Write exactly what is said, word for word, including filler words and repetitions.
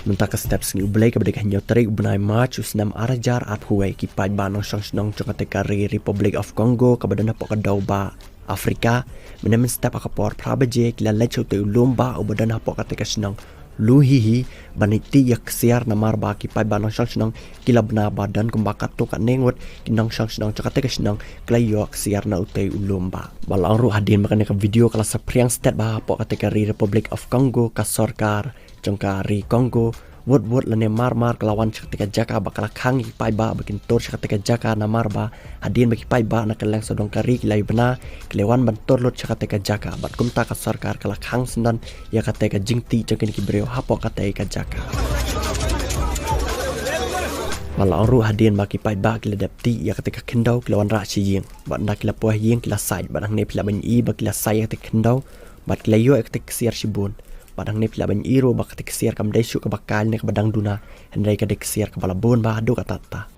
Mynta ka step sngi U Blei kaba dei ka hynñiew tarik u bnai March u snem ar hajar arphew wei, ki paidbah nongshong shnong jong kata ka ri Republic of Congo kaba don hapoh ka dewbah Afrika, mynne mynstep ha ka por phra baje ki la leit sha utei u lum bah uba don hapoh kata ka shnong Luhihi ban ïa tih ïa ka ksiar namar ba ki paidbah nongshong shnong ki la bna ba don kumba katto katne ngut ki nongshong shnong jong kata ka shnong ki la ïoh ksiar na utei u lum bah. Ba la ong ruh hadien ba kane ka video ka la saphriang stet bha hapoh kata ka ri Republic of Congo, ka sorkar jong ka ri Congo wut wut lane mar mar ka la wan sha kata ka jaka ba ka la khang ïa ki paidbah ba kin tur sha kata ka jaka namar ba hadien ba ki paidbah na kylleng sawdong ka ri ki la ïa bna, ki la wan ban tur lut sha kata ka jaka bad kumta ka sorkar ka la khang syndon ïa kata ka jingtih jong kine ki briew hapoh kata ka jaka. Ba la ong ruh hadien ba ki paidbah ki la dep tih ïa kata ka khyndew ki la wanrah sha ïing bad ynda ki la poi ha ïing ki la said bad hangne phi lah ban ïohi ba ki la said ïa kata ka khyndew bad ki la ïoh ïa kata ka ksiar shibun. Bad hangne phi lah ban ïohi ruh ba kata ka ksiar kam dei shuh kaba kal ne kaba dang duna, hynrei ka dei ka ksiar kaba la bun bha haduh katta katta.